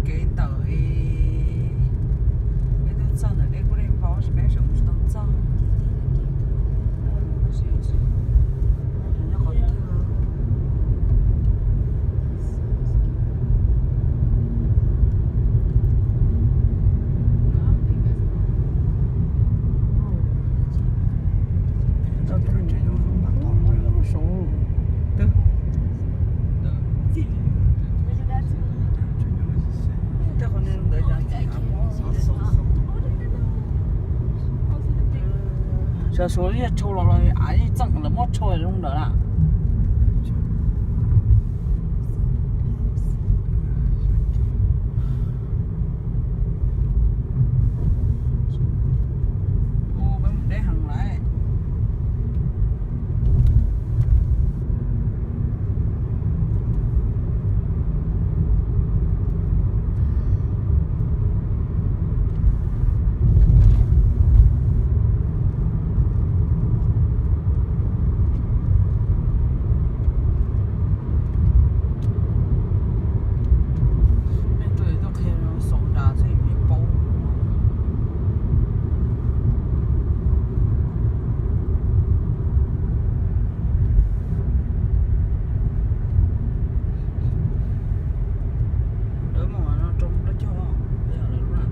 Kev ntawm peb tuaj txog ntawm dej kuj dej npau tab sis peb sawv mus tsis tau txog. Sawv suav yeej tshau los los av yeej txeem lawv muab tshau zoo ntawd na. Ua peb mus deb heev lawm. Nej tuaj tuaj qhia xaus nra xwb yeej paub. Lawv muab no rau lawv cog, yog lawv lub na.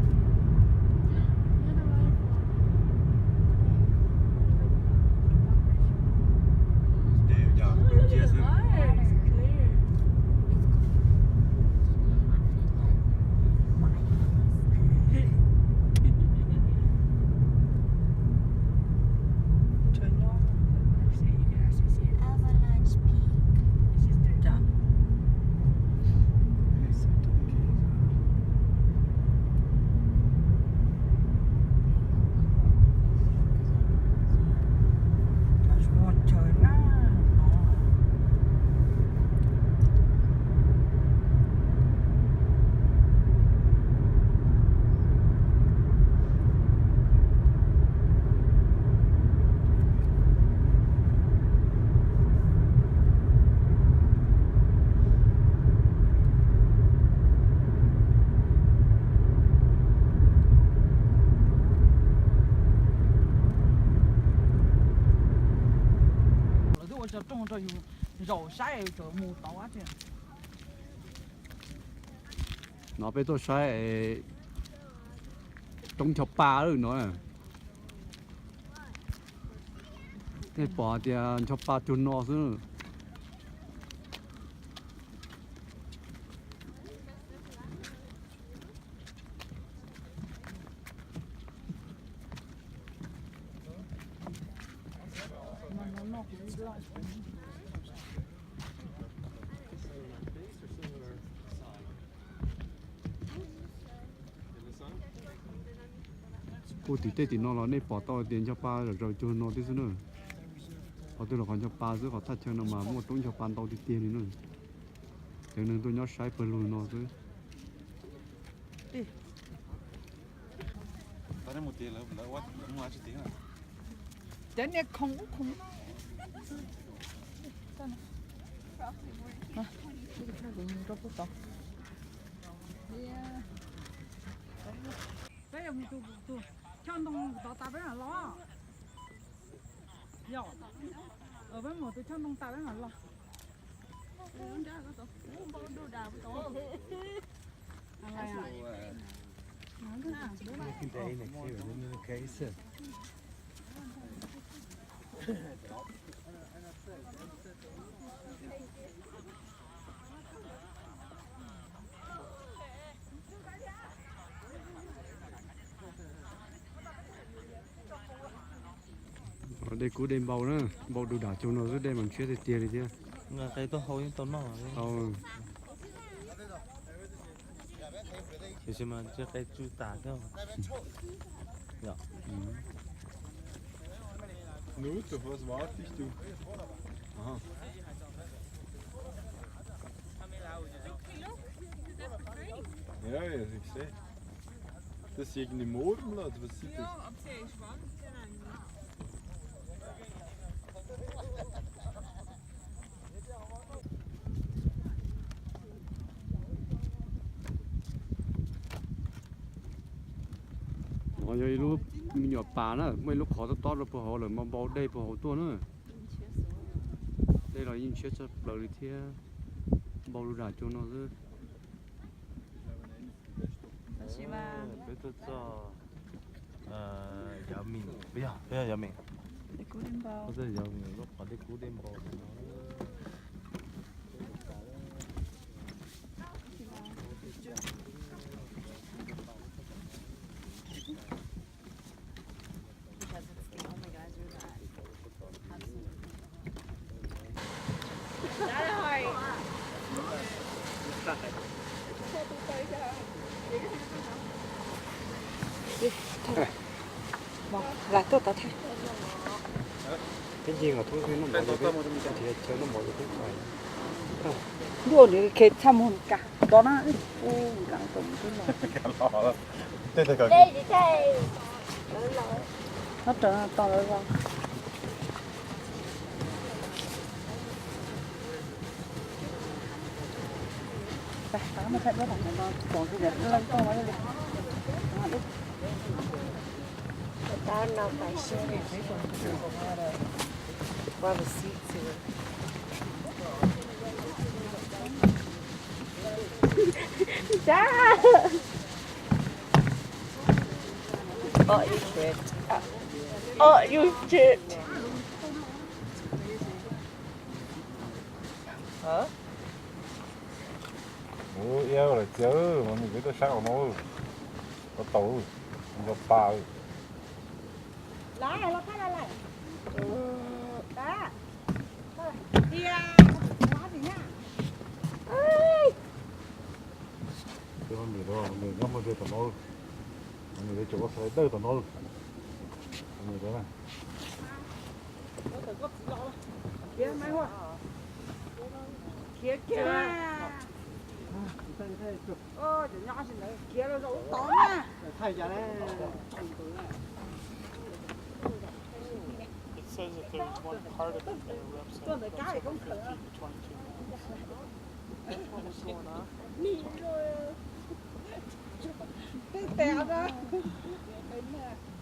Lawv twb ua tso rooj rau yus zaum saib, yus tseem mus tau dab tsi. No peb tuaj saib roob Ncho Pa lawm no. Nej pom tias Ncho Pa cuag no xwb. Kuj tim tej tim no los nej pom tau tias Ncho Pa zom zaws cuag no thiab xwb na. Qhov twg los qhov Ncho Pa xwb, qhov thaj chaw no mas muaj roob Ncho Pa ntau tiag tiag li na. Cov neeg tuaj nyob saib pawg lug no xwb. Cov niag khoom ub khoom no. Peb yuav mus tus, tus choj ntoo tod tas peb mam los. Yog, peb mus tus choj ntoo tas peb mam los. Dej kub dej npau na, npau du dam cuag no xwb, dej mas ntshiab tiag tiag li thiab. Nqa qe tuaj hau yeej tau noj. Tiam sis mas ntshe qe tsw tas thiab. Knut, auf was wartest du? Aha. Ja, ja, ich sehe. Das ist irgendeine Murmel, oder was ist das? Yog ib lub me nyuam pas na, muaj ib lub qhov tob tob rau puag hauv lawm, npau npau dej puag hauv tuaj na. Dej los yeej ntshiab tshaj plaws li thiab, npau lub zam cua no xwb. Peb tuaj txog Yao Mim, yog Yao Mim, tuaj txog Yao Mim lub qhov dej kub dej npau no. Lam tuaj tod thiab. Peb ncig nkaus thoob peb noj mov, nrhiav chaw noj mov rau peb pais. Ntuj, nws khe txaj muag kas nto na, ub, kas nto mus twb los. Nyob raws no tos lawv los. Oh, you shit. Ua iab lawm tiag, mas nws peb tuaj sab qhov no, tau tau, nco pa. Nws nyob muaj zej tom no, nws tseem ua sawv dawj tom no. Khiav kiag, khiav los zaum tod na. Tuaj ntawm kab koob khawm.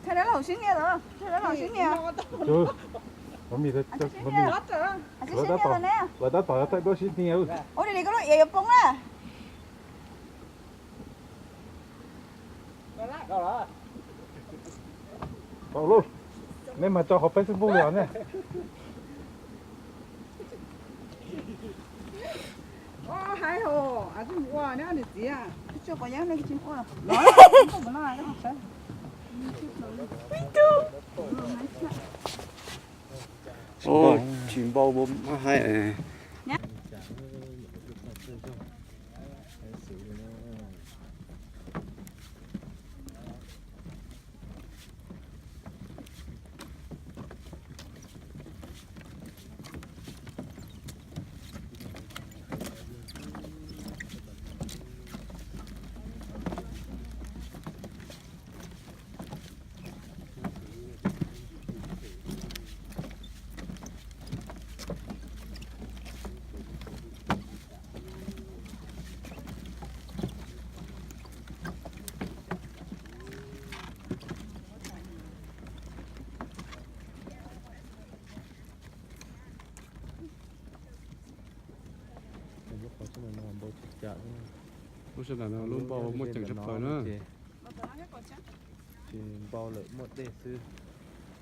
Thaij dab laug sib nias, thaij dab laug sib nias. Lawv tab tom thaij duab sib nias. Ua li koj lub iav yuav poob na. Tau lauj, nej mas tso hauv Facebook li os ne. Hais hos, ua neb niam txiv, tsis ua, nej tsis ua. Tsis npau, tsis npau, maj hais. Lub sab nram no lub npau muaj ceem tshaj plaws na. Ces npau lawm muaj dej xwb.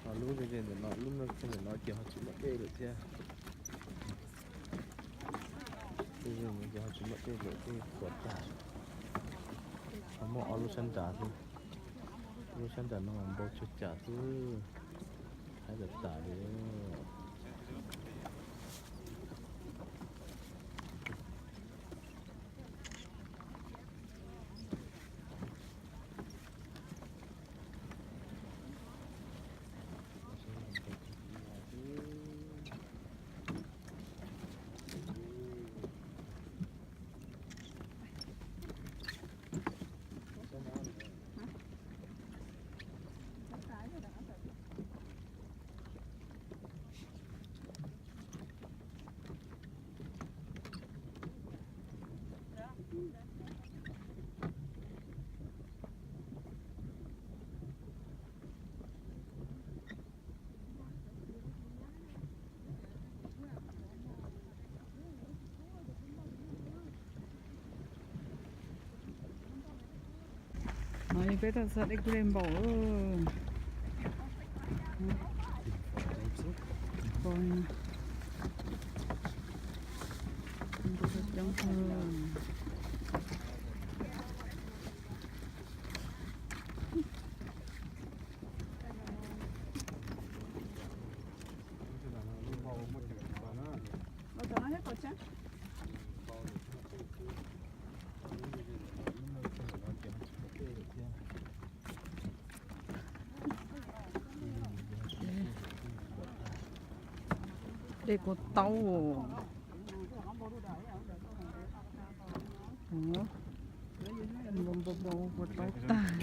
Ho lub ze ze ntawm no, lub ze ntawm no ces ho tsis muaj dej lawm thiab. Ces ho tsis muaj dej lawm, dej tuaj tag. Ho muaj ob lub sab nrad xwb. Lub sab nrad no mas npau tsuag cas xwb. Haib tas tas li. Peb tau txog dej kub dej npaum. Coob. Dej kua taub. Npau npau npau kua taub tag.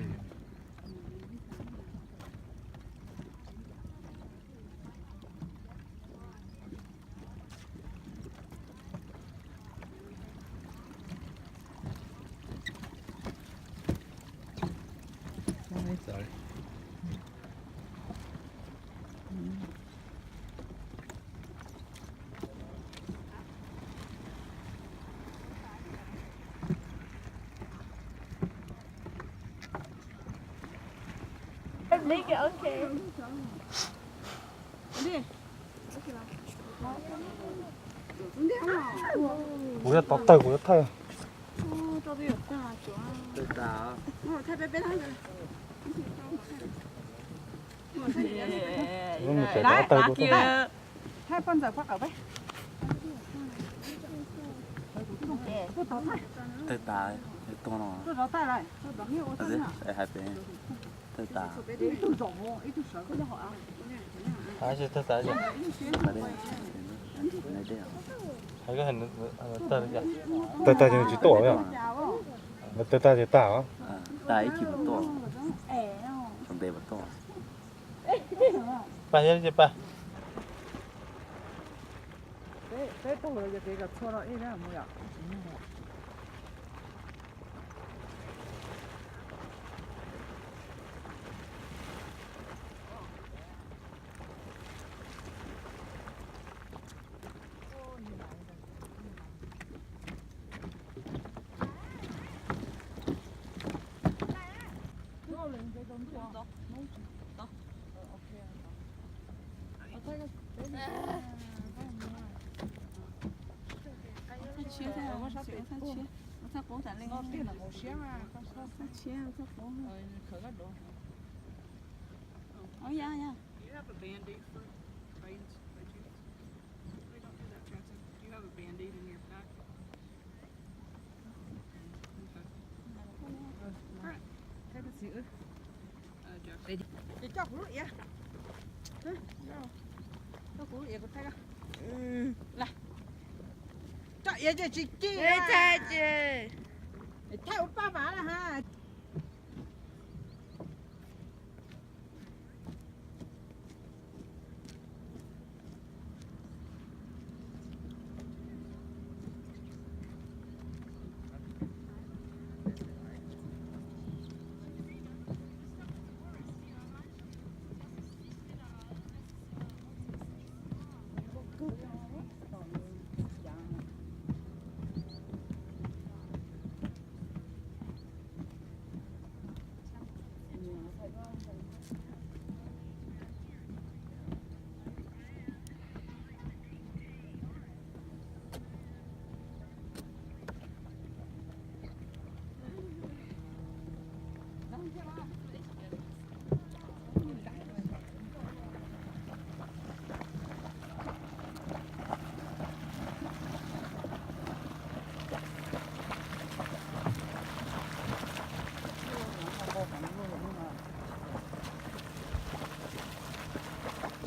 Kuv yuav tov tawg, kuv yuav thaij. Thaij poj ntxawm pab qawm peb. Tawg tas, tuaj no. Hais pem, tawg tas. Tawg tas, tawg tas ces tsis tuaj. Tawg tas ces tag. Pab thiab ces pab. Peb taug lawv cov kev kom txhua no ib mus yom. Txhob quav tas leej. Txhob tshiab, txhob quav. Ov, ya, ya. Do you have a Band-Aid for, by any, by chance? They don't do that, Johnson. Do you have a Band-Aid in your pack? Okay. All right. Ces coj kuv lub iav. Coj kuv lub iav kuv thaij koj. Coj iav ces tsis ci. Thaij ua paj mas na ha.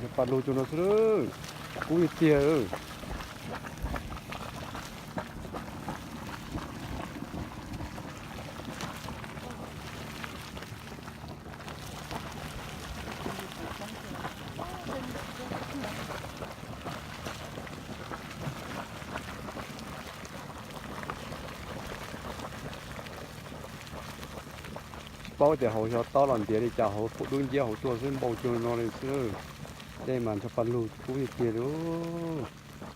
Yog pas lug cuag no xwb, kub tiag tiag. Tsis paub tias hauv xyov tob los ntiav li cas, hauv dub nciab hauv tuaj xwb, npau cuag no li xwb. Dej mas nrog pas lug kub tiag tiag li.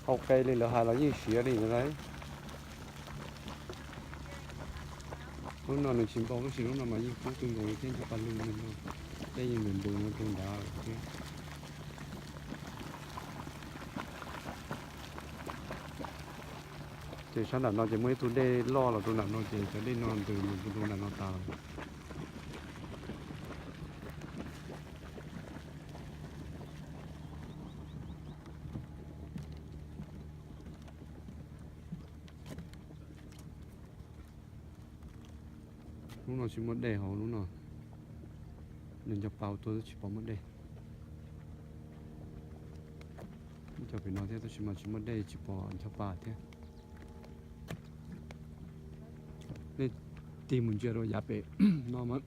Hau qe li lawv hais los yeej siav li ntawd lauj. Lub no nws tsis npau, tab sis lub no mas yeej kub kawg nkaus li thiab, ncho pa lug li no, dej yeej npus npus no rau nrad thiab. Ces sab nram no ces muaj ib tug dej loj los rau nram no, ces cov dej no ntws mus rau nram no tas lawm. Lub no tsis muaj dej hauv lub no, nws ncho pa tuaj tsis pom muaj dej. Cov pem no thiab tab sis mas tsis muaj dej tsis pom ncho pa thiab. Nej tig mus ntsia rau yav pem no mas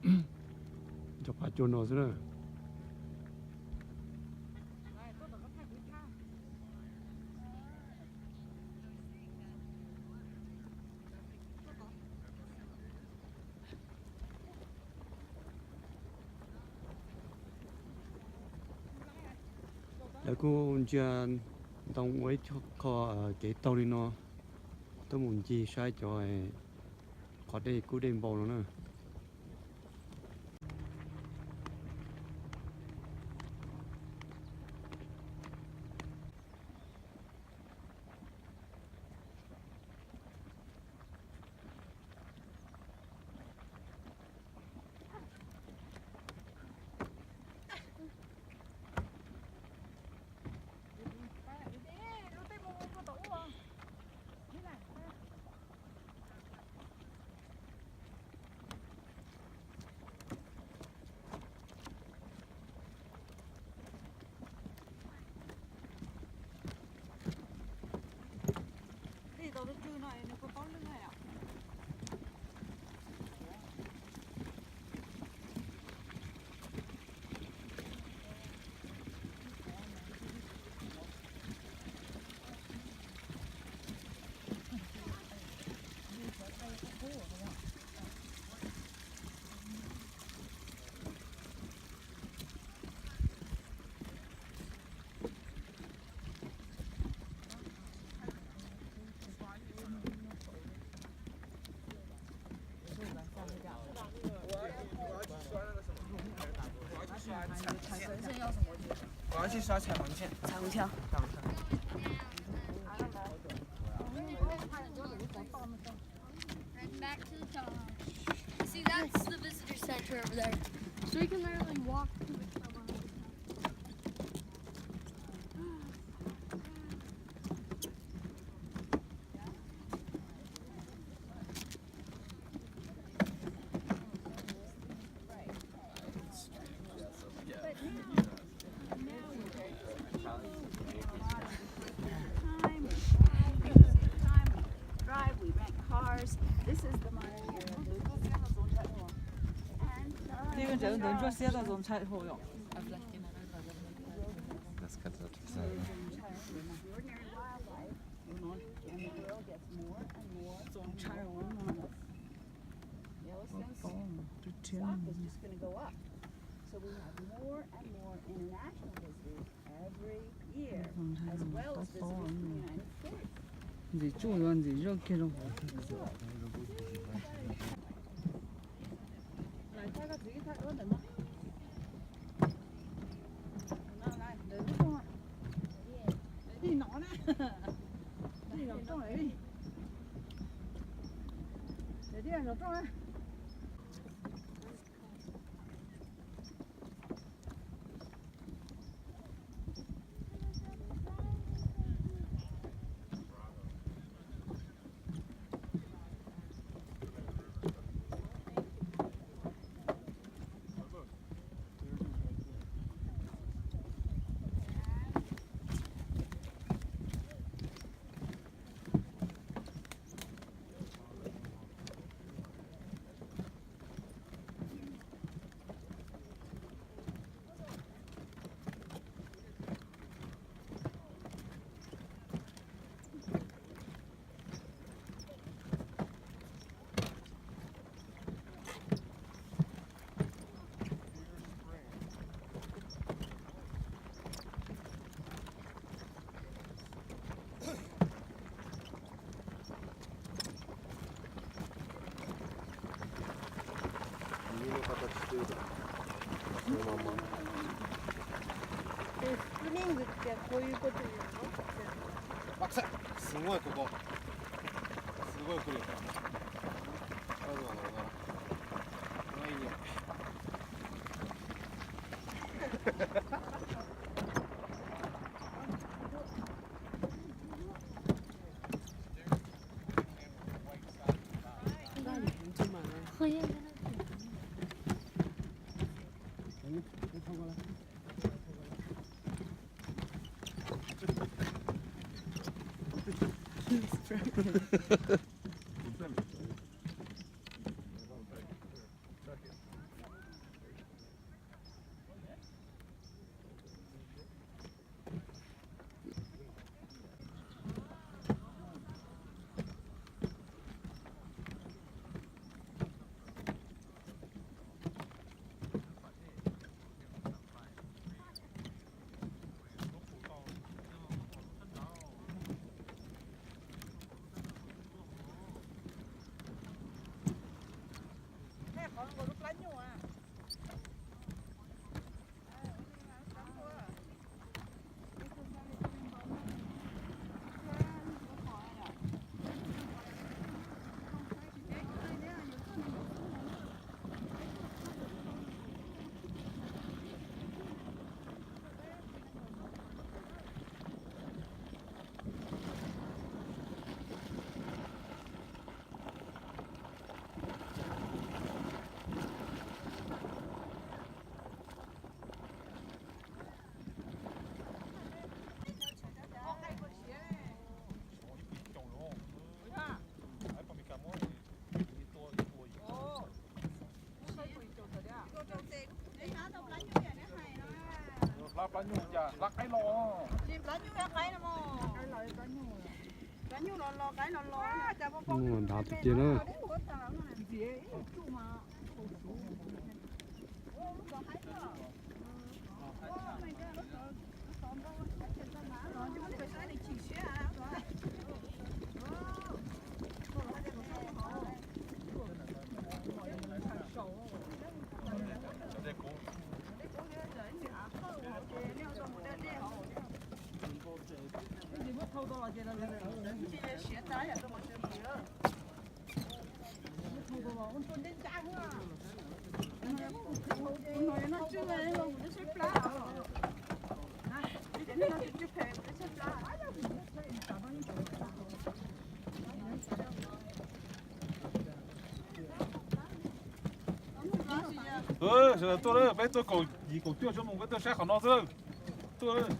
ncho pa cuag no xwb na. Lawv kuj ntsia ntoo ua ib qho kev taug li no tuaj mus ncig saib cov qhov dej kub dej npau no na. Head back to the top. See, that's the visitor center over there. So we can literally walk to it. Ntsuag xiab tau txaus ntshai hauv yom. Txaus ntshai hauv. Yellowstone stock is just going to go up. So we have more and more international visitors every year, as well as visitors from the United States. Ntxim tsuj yuav ntxim zoj kiag rau. Xwb no mas. Tus neb ntxim tias khuv yus kua tus yus no. Bác sĩ, xwb nquay kuv ko. Xwb nquay kuv lwm ko. Oj, no, no, no. No ib yam. Hlab plab nyuj cas hlab qaib los. Mus nrad tiag tiag na. Sawv daws tuaj lawm, peb tuaj kaum yim kaum cuaj xuab moos peb tuaj saib qhov no xwb. Tuaj lawm.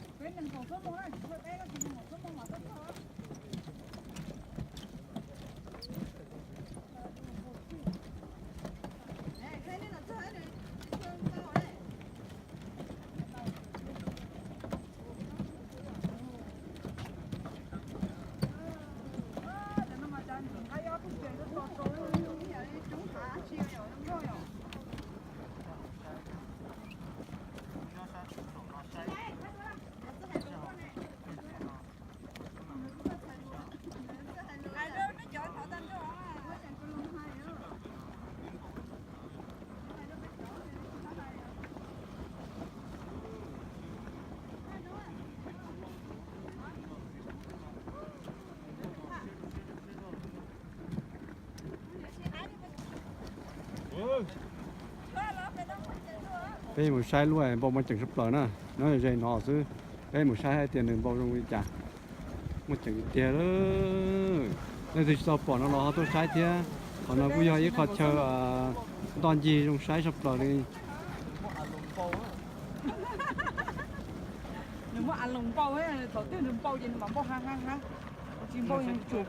Peb mus saib lub npau muaj ceem sab plaws na, nyob ze no xwb. Peb mus saib hais tias nws npau zoo li cas. Muaj ceem tiag tiag. Leej twg tsis tau pom no los ho tuaj saib thiab. Qhov no kuj yog ib qho chaw ntoj ncig zoo saib sab plaws li. Nws muab a loos npau, thaum twg nws npau ces nws mam npau hab hab hab, tsis npau yeej tsuas.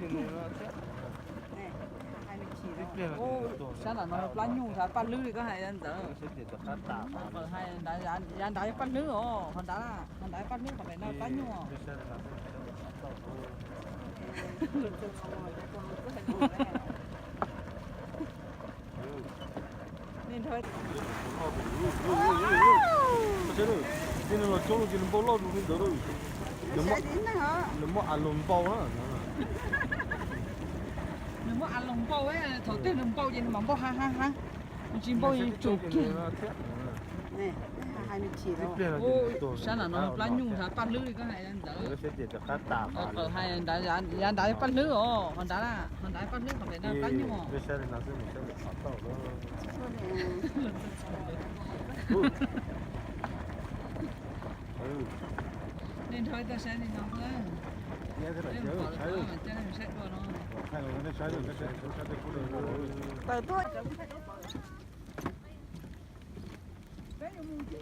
Sab nram no plab nyuj, paj hlwb li koj hais ntawd. Yav nrad yog paj hlwb os, qhov nrad, qhov nrad yog paj hlwb, qhov pem no plab nyuj. Ces nws los coob los ces nws npau loj zus li ntawd. Nws muab a loos npau na. Nws muab a loos npau, thaum twg nws npau ces nws mam npau hab hab hab. Tsis npaum li tsum kiag. Sab nram no plab nyuj nrad paj hlwb li koj hais ntawd. Qawm hais ntawd, yav nrad paj hlwb os, ho nrad, ho nrad paj hlwb, qhov pem no plab nyuj os. Nej nrog tau saib li no, saib dua no.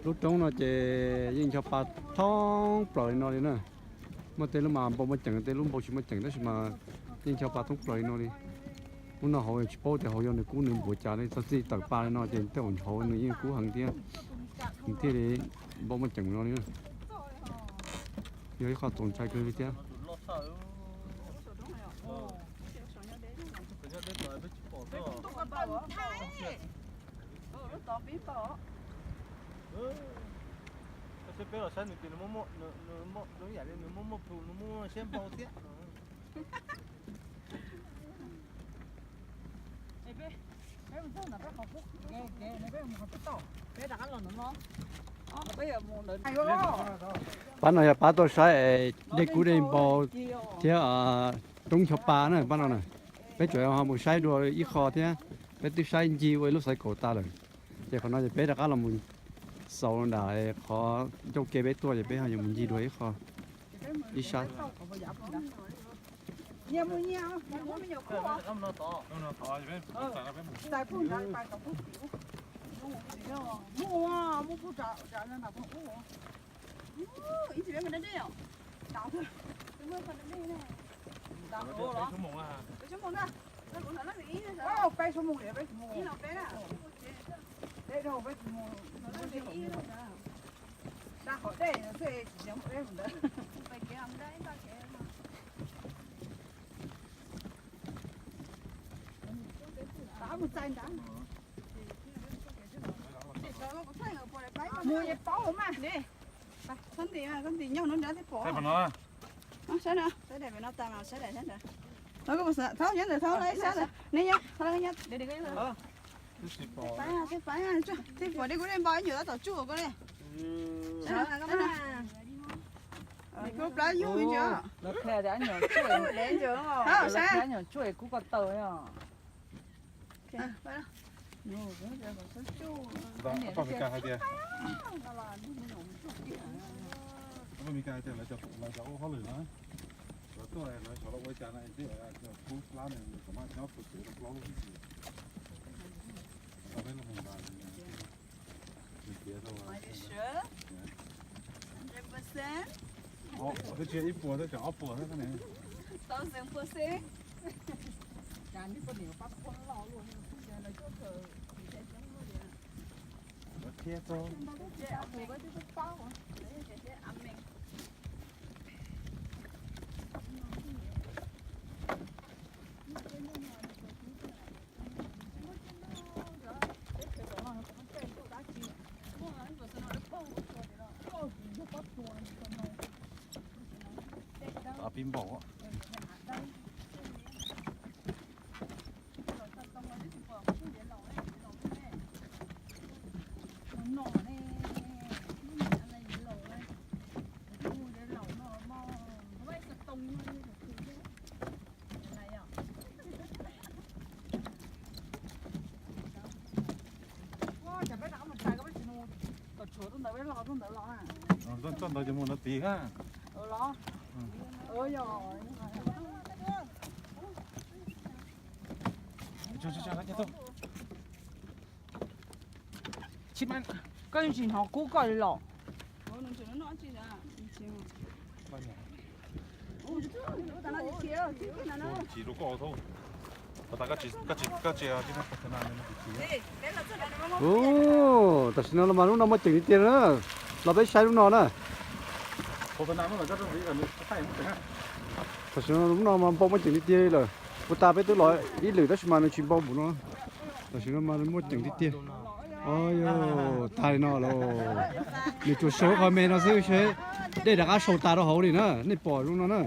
Lub roob no ces yeej ncho pa thoob plaws li no li na. Muaj tej lub mas npau muaj ceem, tej lub npau tsis muaj ceem, tab sis mas yeej ncho pa thoob plaws li no li. Lub no hauv tsis paub tias hauv yog nws kub nws npuav cas li, txog txij tawm pa li no ces tej zaum hauv nws yeej kub heev thiab, nws thiaj li npau muaj ceem no li. Yog ib qho txaus ntshai kawg li thiab. Peb los saib nws ces nws muaj muaj plhu, nws muaj siab npau thiab. Pab no yog pab tuaj saib dej kub dej npau thiab roob ncho pa na pab no na. Peb tsuas ho mus saib dua ib qho thiab, peb twb saib ncig ua ib lub xaiv kaum tas lawm. Ces qhov no ces peb rov qab los mus xaus nram qhov ncauj ke peb tuaj ces peb ho yuav mus ncig dua ib qho, ib sab. Mus paub mas. Txhob nti, txhob nti, nyob hnub nrad thiaj pom. Saib daim pem no tas mas saib daim sab nrad. Thauj nyob ntawd, thauj sab ntawd, neb nyob, thiaj pom dej kub dej npau ib nyuag tab tom tsuj koj li. Koj plab yug ntsia. Koj Meskas hais tias, Meskas hais tias lawv cov, lawv cov ua hauj lwm no, lawv tuaj lawv xyov lawv ua li cas no, twb kub plab nws kom maj nyob puag tsev plaub lub xwb. Twb tsis yog ib puas thiab, tsam ob puas thiab ne. Lawv thiab txog. Pib npaum. Txoj ntawd ces mus no tid ha. Koj yeej tsis hnov kub koj li los? Tam sim no los mas lub no muaj ceem li tiag na. Los peb saib lub no na. Tam sim no lub no mas npau muaj ceem li tiag li lawm. Puag ta peb twb los ib lwm tab sis mas nws tsis npau npaum no. Tam sim no mas nws muaj ceem tiag tiag. Yog tag li no los, nws tsuas sau qhov me no xwb seb dej rov qab sau tas rau hauv li na, nej pom zoo no na.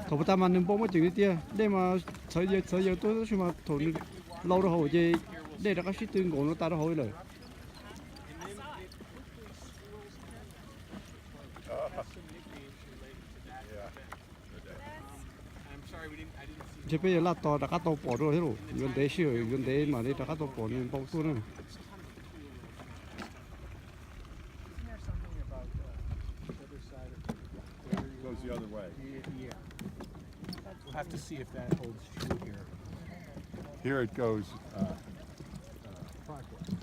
Thaum puag ta mas nws npau muaj ceem li tiag, dej mas txhawv yaws txhawv yaws tuaj tab sis mas thaum nws lau rau hauv ces Dej rov qab sib tw nkaus no tas rau hauv lawm. Ntshe peb yuav laj tos rov qab tau pom dua thiab lauj. Yuav ntev sij hawm, yuav ntev mam li rov qab tau pom nws npau tuaj na. Goes the other way. We'll have to see if that holds true here. Here it goes, uh, uh, clockwise.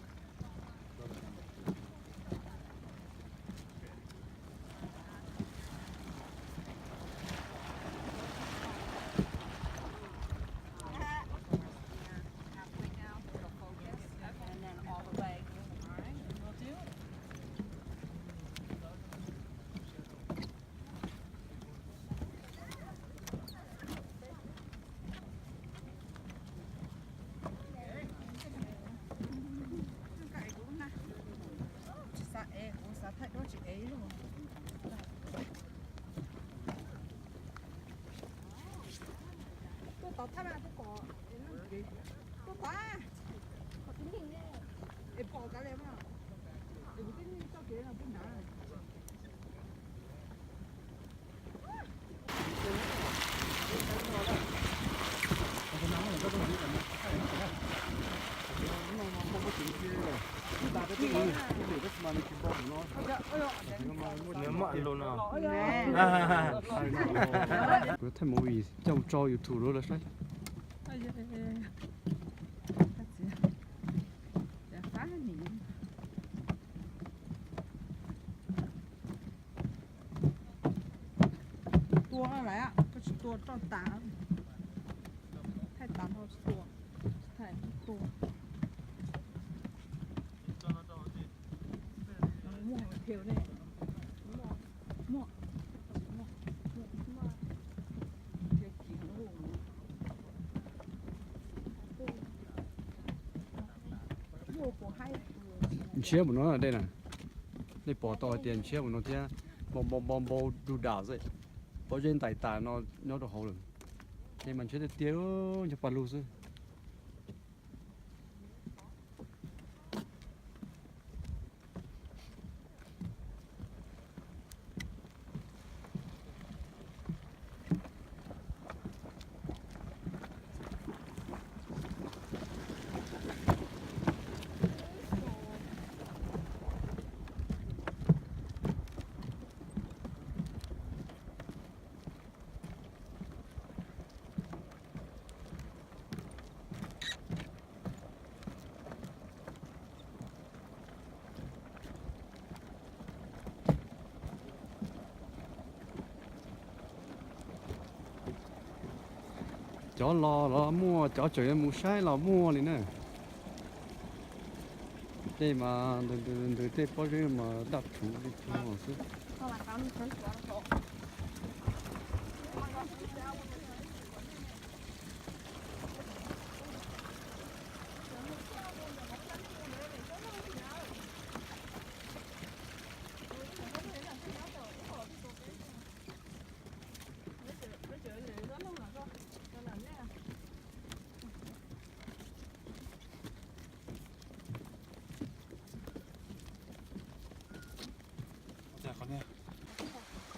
Tuaj tod thab, tuaj tod, tuaj tod, es pom kav liam, es kuv twb txoj kev no pib nrad. Nws muaj lus no. Kuv thaij movie coj mus tso YouTube lawm saib. Tua lawm, koj tsis tua roj tas. Thaij tas nrho tsis tua, tsis thaij tua. Muaj, muaj, muaj. Ntshiab mus no dej na. Nej pom tau hais tias ntshiab mus no thiab, npau npau npau npau du dam xwb. Pob zeb ntais tas no nyob rau hauv lawm. Dej mas ntshiab tiag tiag, ntshiab paj lug xwb. Cov los los muaj, cov tseem yuav mus saib los muaj li na. Tej mas ntws ntws tej pob zeb mas daj rhuv li plho xwb.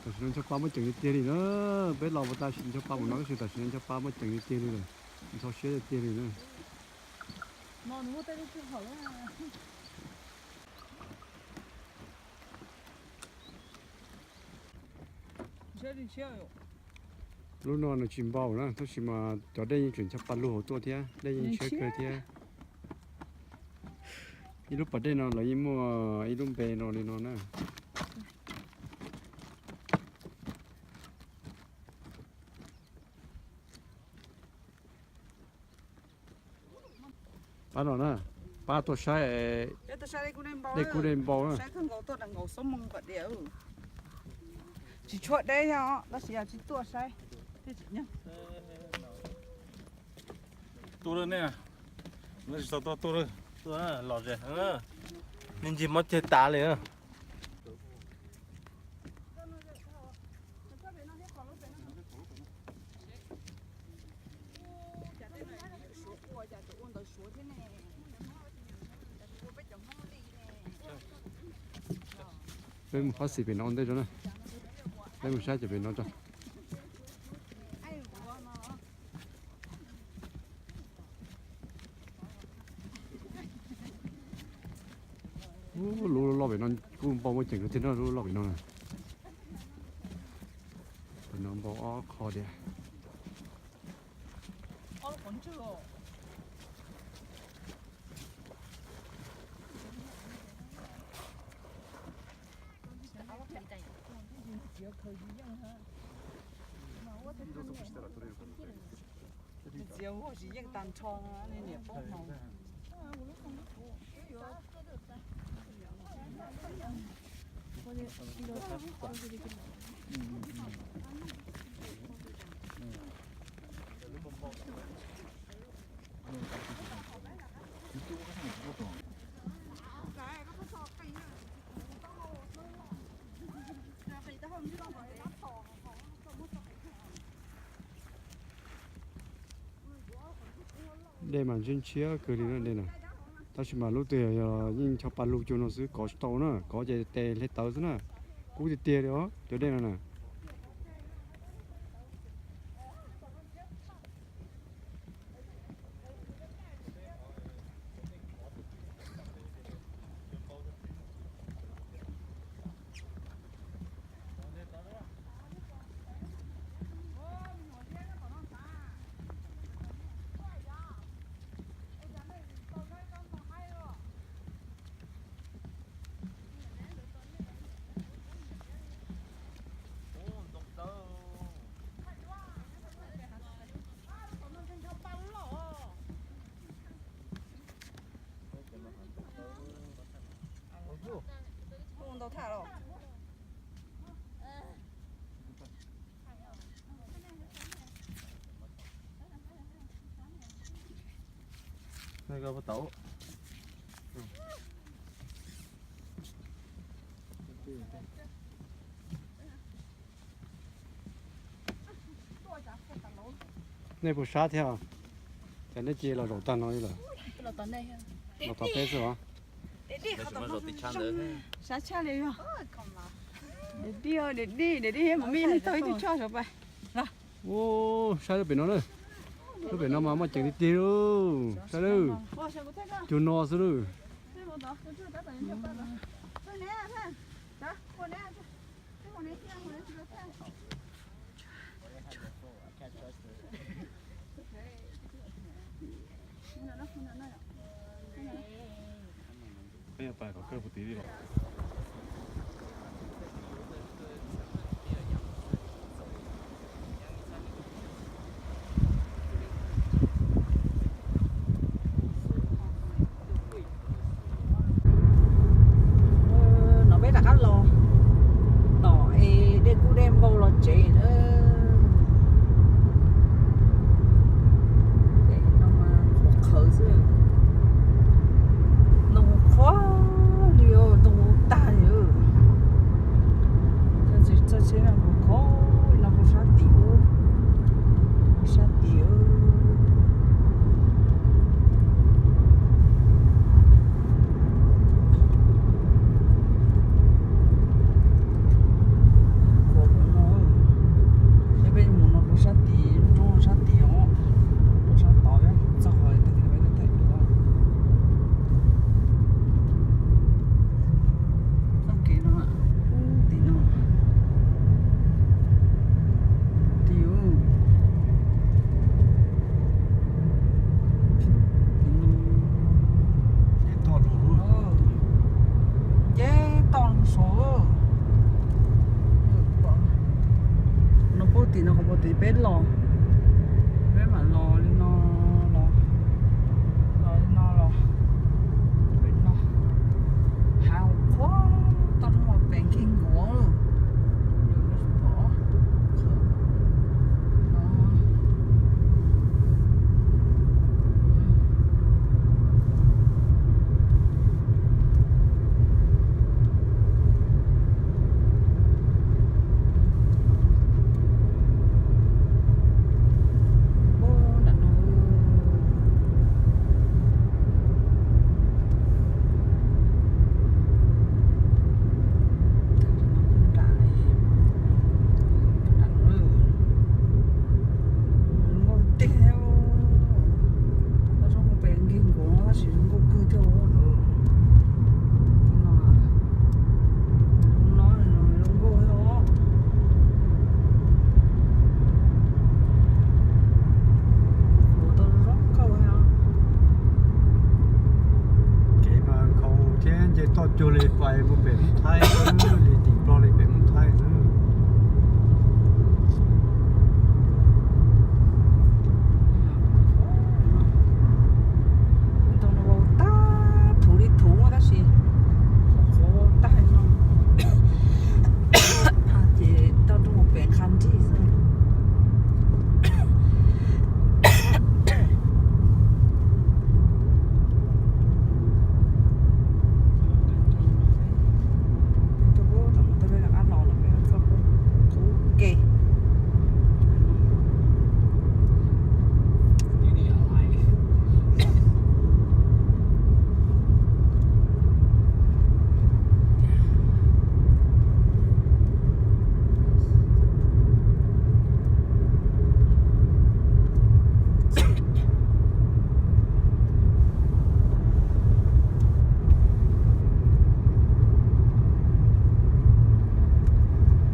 Tam sim no Nchos Paj muaj ceem tiag tiag li na. Peb los mus tau tam sim Nchos Paj mus no tab sis tam sim no Nchos Paj muaj ceem tiag tiag li lawm. Ntxhov siab tiag tiag li na. Lub no nws tsis npau na, tab sis mas cov dej yeej tseem ncho pa lug hauv tuaj thiab, dej yeej ntshiab kawg thiab. Ib lub pas dej no lawv yeej muaj ib lub npe no li no na. Pab no na, pab tuaj saib dej kub dej npau na. Tsis tshuav deb thiab tab sis yog tsis tuaj saib. Tuaj lawm ne, tsis tau tuaj, tuaj lawm, tuaj los ze, nej ncig mob ceg tas li. Cas tej no suav ua, cas tseem ua ntawv suav thiab ne. Peb mus qhov xim pem no ua ntej tso na. Peb mus saib cov pem no tso. Ub, lub loj pem no kuj npau muaj ceem tiag na, lub loj pem no na. Pem no npau ob qho tiag. Nws txiav muag tsis yeej tag nrho, niam paub hmoov. Dej mas ntshiab ntshiab kawg li na dej na. Tab sis mas lub twg yog yeej ncho pa lug cuag no xwb, kov tsis tau na, kov ces tes hle tawv xwb na. Kub tiag tiag li os cov dej no na. Ntau tham los. Nej puas sab thiab? Ces nej cia los zaum tag no li lawm. Los tom peb xwb os. Sab tshaj li yog. Dej dij, dej dij, dej dij, mas me neeg tau ib tug choj saum pais. Ub, saib lub pem no na. Lub pem no mas muaj ceem tiag tiag lauj. Saib lawm. Cuag no xwb lawm. No peb rov qab los tom es dej kub dej npau los tsev na. Qhuav qhawv xwb, ntuj qhuav li, ntuj tag li. Txog tsheb no kuv khov no kuv sab tim, kuv sab tim. Qhuav mus no, es peb mus no kuv sab tim, roob sab tim os, roob sab tod, txog peb tus peb tus thaij dua. Txoj kev no tim no, tim no, ces toj saud. No puag tim no, qhov puag tim peb los, peb mam los li no, los, los li no los, pem no, hav qhuav toj roob pem nkeeg nkuav. Cuag li pais mus pem Hmoob Thaib xwb, li tim Nplog li pem Hmoob Thaib xwb. Tau no tag thuv li thuv tab sis qhov tag no ces tau rau pem qab nrig xwb.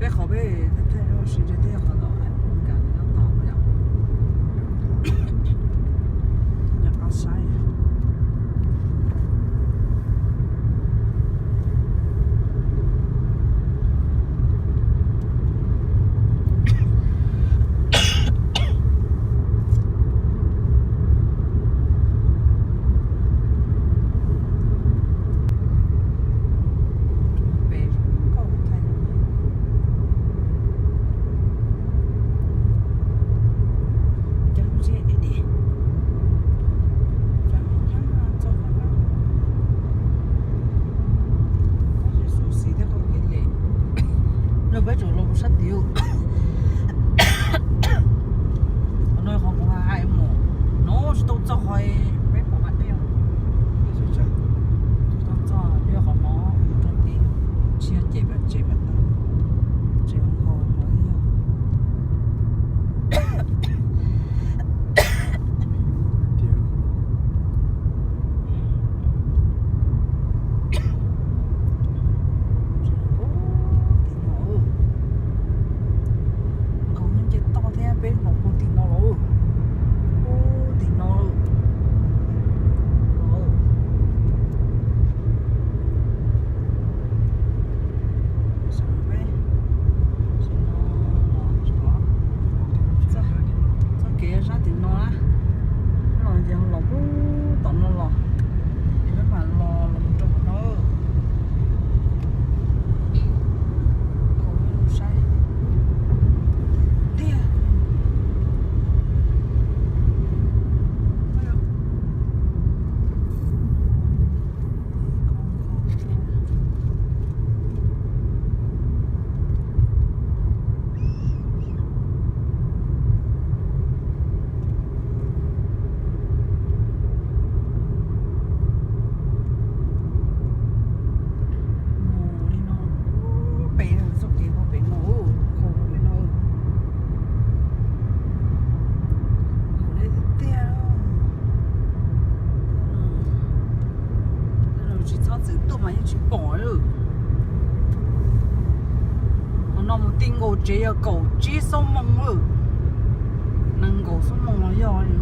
Peb qhov peb thaij thaij ua si ntshe twb yog qhov tom nyob tom yom. Nyob qab saib. Los peb tsum los sab tid. Qhov no qhov kuv hais mus, no tsis tau txog qhov peb pom mas dej. Tsis tau txog, yog qhov no mus rau tid, tsis yog ces pem tsev pem tau, tsev hauv qhov no yog. Nkaus nce toj thiab peb mus puag tim no lawm. Puag tim no lawm. Txoj kev sab tim no na, los ces los puag tom no los, ces peb mam los los rau qhov no. Saib tiag. Mus li no, pem txoj kev no pem no, khau pem no. Mus li tiag tiag. Tsis txhob txwm tuaj mas yeej tsis pom li. Qhov no mus ti nkaus tsev yog kaum tsib xuab moos lawm. Nees nkaum xuab moos los yog li.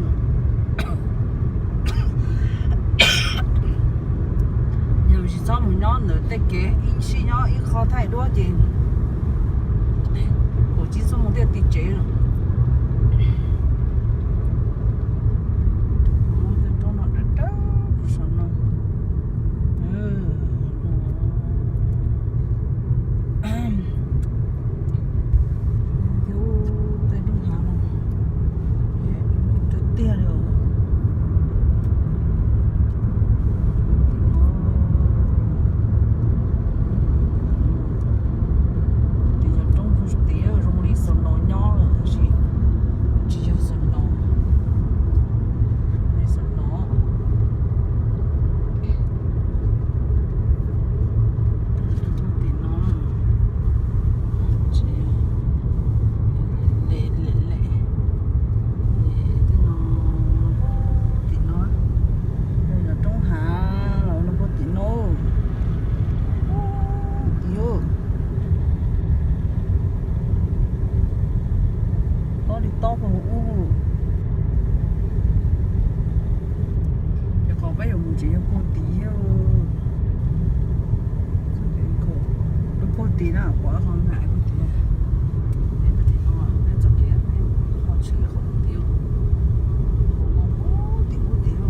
Yog tsis txhob mus nyob ntawm tej kev ib sij nyob ib qho thaij duab ces kaum tsib xuab moos thiaj ti tsev lawm. Roob no dawb dawb saum no. Thiab tej roob hav no, tiag tiag li os. Tim no, tim yog roob puag tim zoo li snow nyob lawm tab sis tsis yog snow, zoo li snow. Tim no tsis lem lem lem, tim no, tim no yog roob hav los no puag tim no. Tim tob li tob puag ub. Ces qhov peb yuav mus tsev yog puag tid. Tim na, kuv ho hais kuv tias, peb tim no, peb txoj kev peb ho tshwm qhov tim, qhov no tim ub tim no.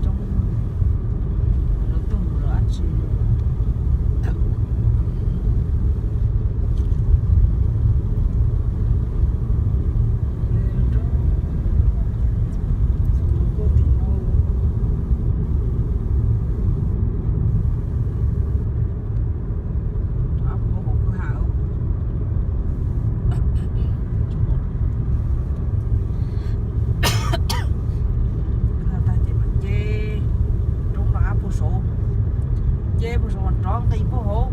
Coob, coob, lawv tuaj mus lawv dab tsi. Tag ces mas nce roob rov qab puag saud, nce puag saud rov nqis puag hauv.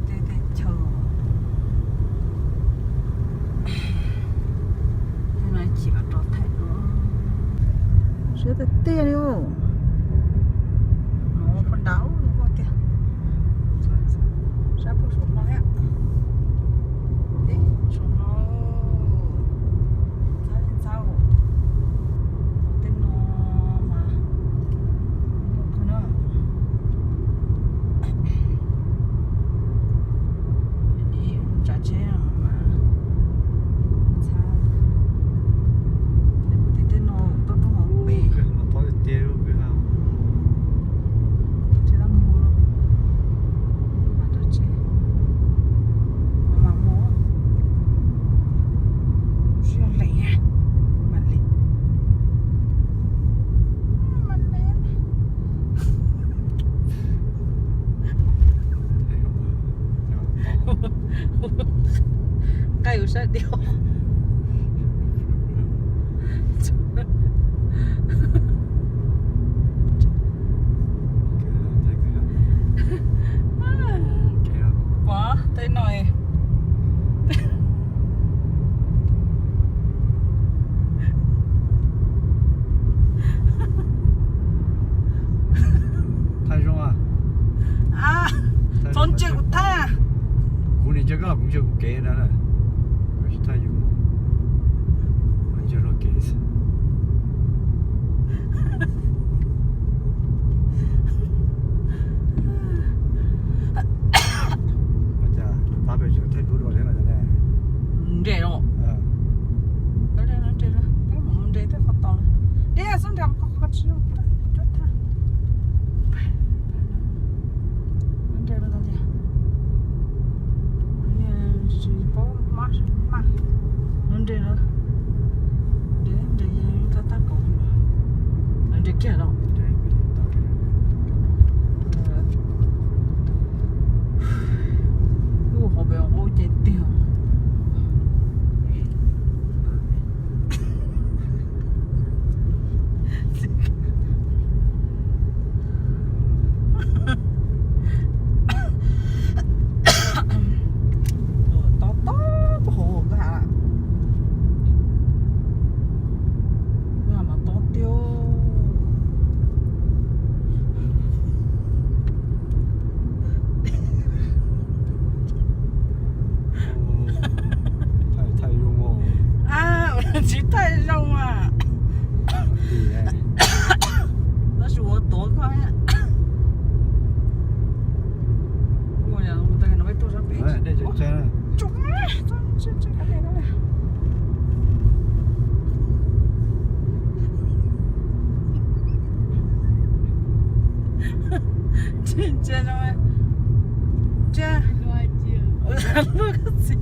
Tej no chim rov thaij dua. Siab tiag tiag li. Mus puag nrad tiag. Sab puag saum no thiab. Saum no. Txhab txhab tej no mas. Tsav tsheb mas txhab. Tej no toj roob hauv pes. Tsheb dab mus mas tsav tsheb mas mus. Sib lees, mam li, mam li. Nqaij ua sab diav. Pom tej no. Thaij zoo. Txhob ntsia kuv thaij. Kuv nim ntsia koj, kuv ntsia kuv kev ntag na. Kuv tsis thaij yus, kuv ntsia luag kev xwb. Ua cas pab pem tseem thaij duab dua thiab no ne? Nres los. Nres, peb mus nres tej qhov tos. Dej xub nres qhov tsis cuab thaij. Nres los tau tias. Tsis paub mab tsis maj. Lub nres no, nres, nres tab tab kaum, nres kiag los. Lub hauv pes ua ces tiag. Tob tob hauv koj has, koj has mas tob tiag. Thaij, thaij zoo. Tsis thaij zoo mas. Tab sis ua tuav koj. Ua no peb tuaj sab pem. Ntsia no, ntsia luag koj txiv.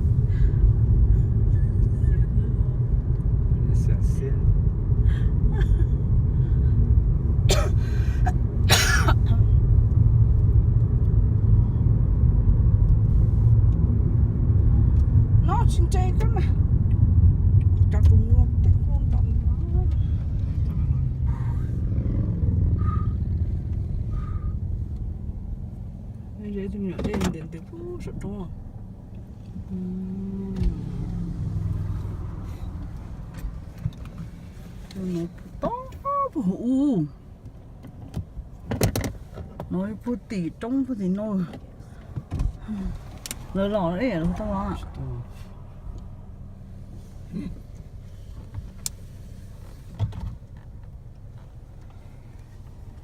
Tus me nyuam dej ntws ntws pug saum roob. Tus no tob puag hauv ub. No puag tim roob puag tim no. Lawv los ib yam li tau los.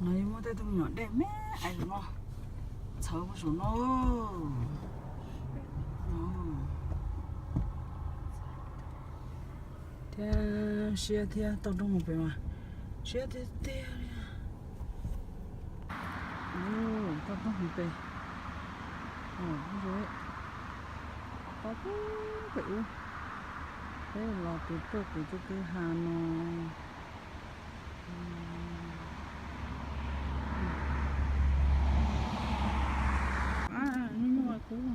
No muaj tej tug me nyuam dej me ais no txhawv puag saum no. Thiab siab thiab, toj roob mus pem mas siab tiag tiag li. Toj roob mus pem, toj pem ub, peb los pem tuaj pem tej kwj ha no. Nyob nyob kub.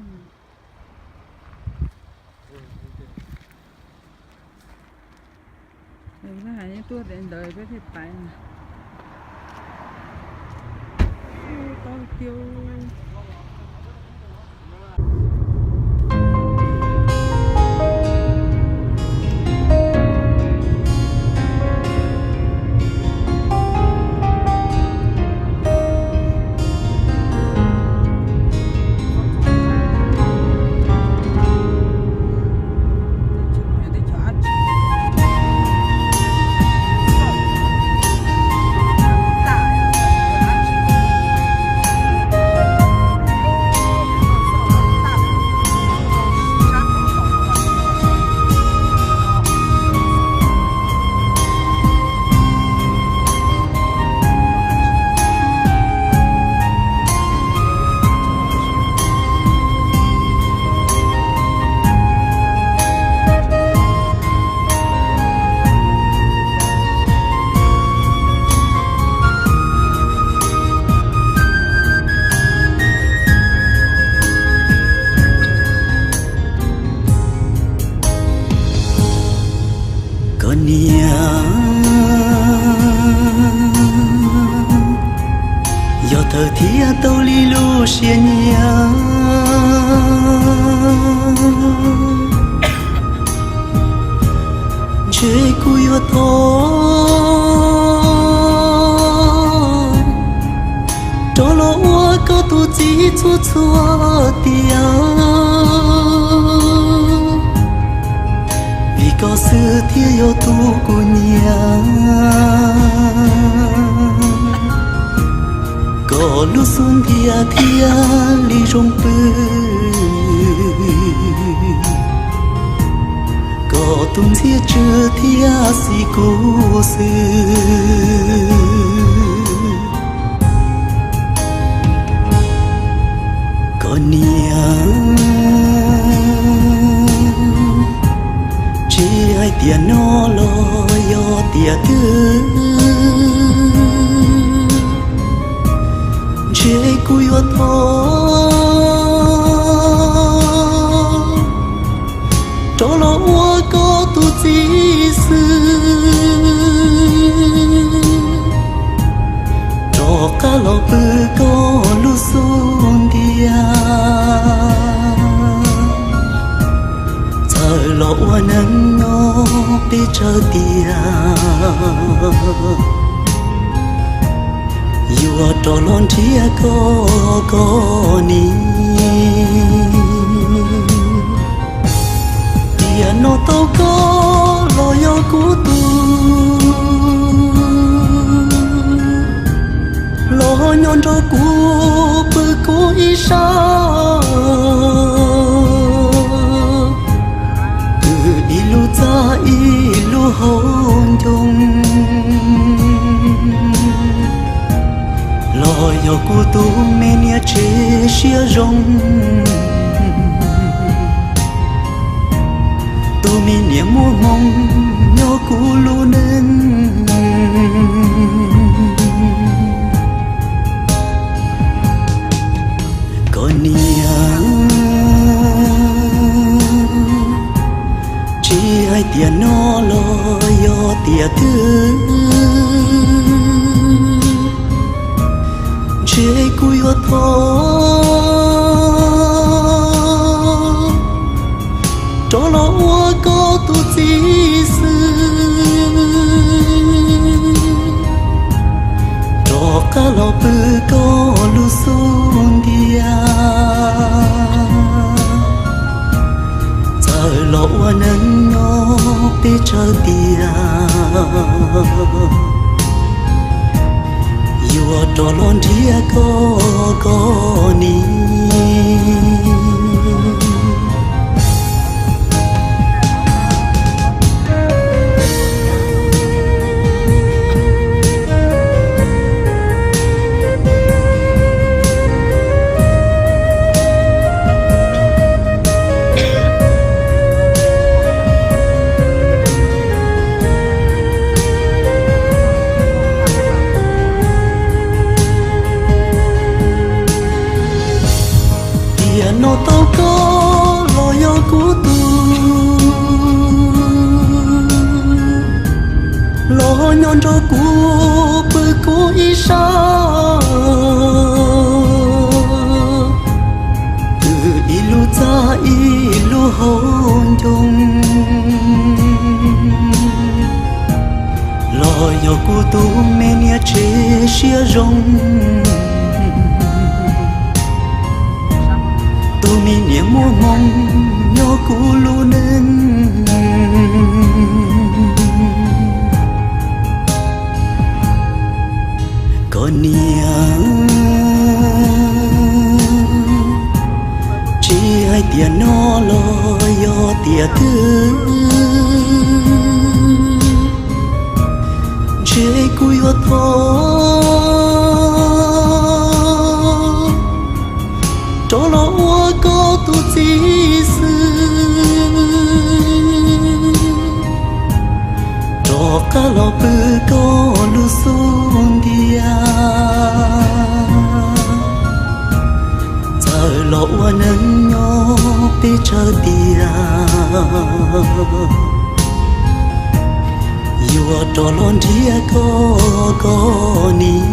Hais yeej tuaj ntawd peb thiaj pais. Tob tiag. Koj niam, yog thawj thiab tau li lub siab nyiam, ntshe kuv yuav thov rov los ua koj tus txiv txhua txhua tiam, vim koj xwb thiaj yog tus kuv nyiam. Koj lub xub ntiag thiaj li zoo pw, koj tus ntxhiab tsw thiaj xis kuv xwb. Koj niam, tsis hais tiam no los yog tiam twg, ntshe kuv yuav thov rov los ua koj tus txiv xwb, rov qab los pw koj lub xub ntiag, txawm los ua neej nyob peb tsawg tiam, yuav rov los nrhiav koj koj niam. Tiam no tau koj los yog kuv tus, los nyob nrog kuv pw kuv ib sab, kwv ib lub txaj ib lub hauv ncoo, los yog kuv tus me niam tsev siab zoo, tus me niam muaj hmoo nyob kuv lub neej. Koj niam, tsis hais tiam no los yog tiam twg, ntshe kuv yuav thov Qab los pw koj lub xub ntiag, txawm los ua neej nyob peb tsawg tiam, yuav rov los nrhiav koj koj nim. Tiam no tau koj los yog kuv tug, los nyob nrog kuv pw kuv ib sab, twb ib lub txaj ib lub hauv ncoo, los yog kuv tus me niam tsev siab zoo, tus me niam muaj hmoo nyob kuv lub neej. Koj niam, tsis hais tiam no los yog tiam twg, ntshe kuv yuav thov rov los ua koj tus txiv xwb, rov qab los pw koj lub xub ntiag, txawm los ua neej nyob peb tsawg tiam, yuav rov los nrhiav koj koj nim.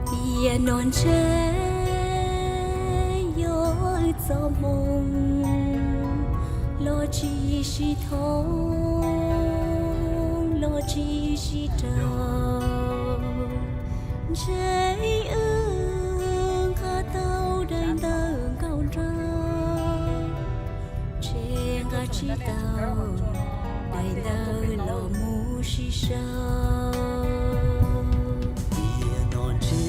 Tiam no ntshe yog wb txoj hmoo los tsis sib thoob los tsis sib raug, ntshe wb nqa tau daim ntawv nkauj nraug, ntshe nqa tsis tau daim ntawv los mus sib sau. Tiam no ntshe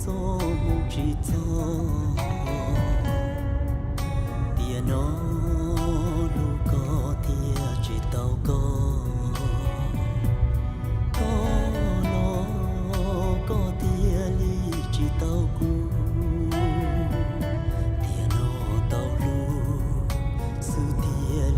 txoj hmoo tsis txog, tiam no hlub koj thiaj tsis tau koj, koj los koj thiaj li tsis tau kuv, tiam no tau hlub xwb thiaj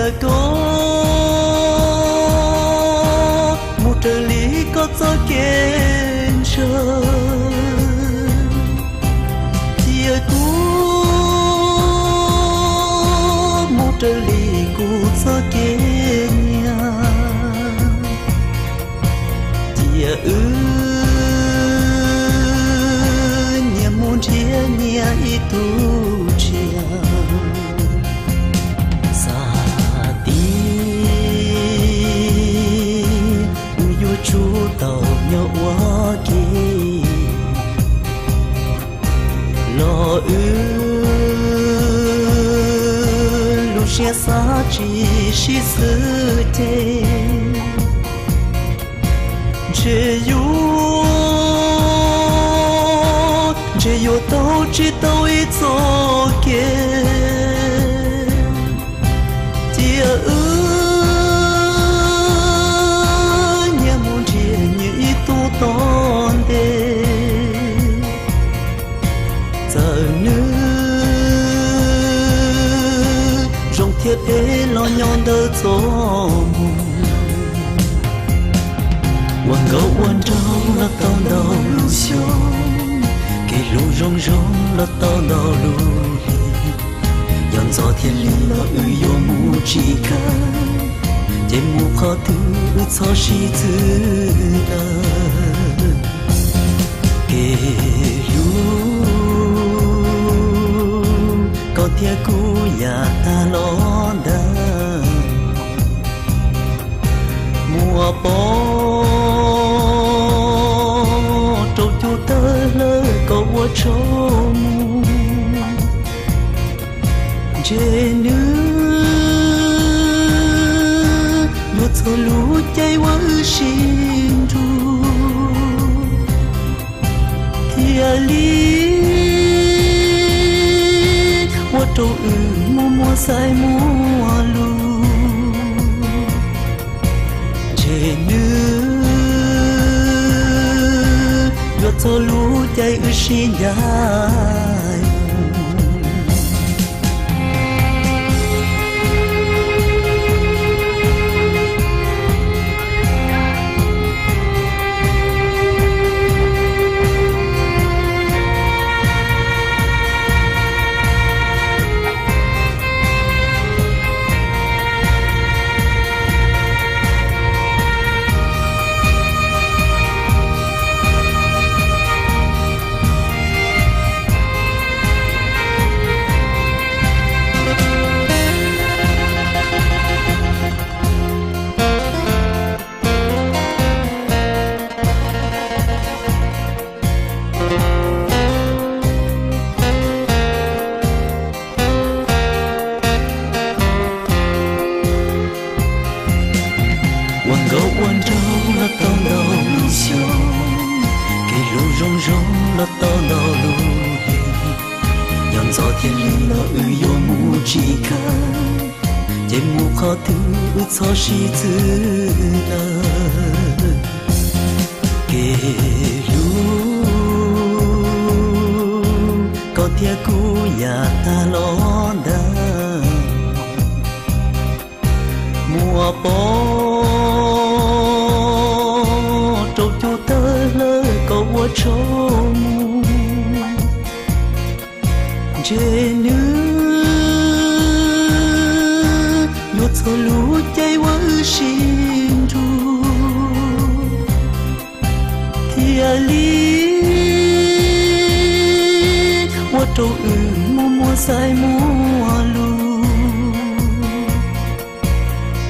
Koj mus raws li koj txoj kev ntshaw, cia kuv mus raws li kuv txoj kev nyiam. Cia wb nyias mus nrhiav nyias ib tug tshiab. Xav tias wb yuav tsum tau nyob ua ke, los wb lub siab xav tsis sib xws ces ntshe yuav, ntshe yuav tau tsis tau ib txoj kev. Cia wb nyias mus nrhiav nyias ib tug tom ntej. Txawm nws zoo thiab phem los nyob ntawm txoj moo. Ua nkauj ua nraug los tau ntau lub xyoo, kev hlub zoo zoo los tau ntau lub hli. Yog ntxov thiab lig los wb yuav mus tsis kawg, ces mus qhov twg wb txhob sib txwv lawm. Kev hlub koj thiab kuv yav tag los ntawd, muab pov rau cub tawg hlawv kom ua tsaug mus. Ntshe nws yuav txog lub caij uas wb sib nrug, thiaj li ua rau wb muaj muaj xaiv muaj lus. Ntshe nws yuav txog lub caij wb sib ncaim. Ua nkauj ua nraug los tau ntau lub xyoo, kev hlub zoo zoo los tau ntau lub hli. Yog ntxov thiab lig los wb yuav mus tsis kawg, ces mus qhov twg wb txhob sib txwv lawm. Kev hlub koj thiab kuv yav tag los ntawd, muab pov rau cub tawg hlawv kom ua tsaug mus. Ntshe nws yuav txog lub caij uas wb sib nrug, thiaj li ua rau wb muaj muaj xaiv muaj lus.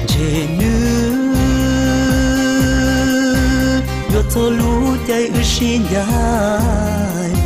Ntshe nws yuav txog lub caij wb sib ncaim.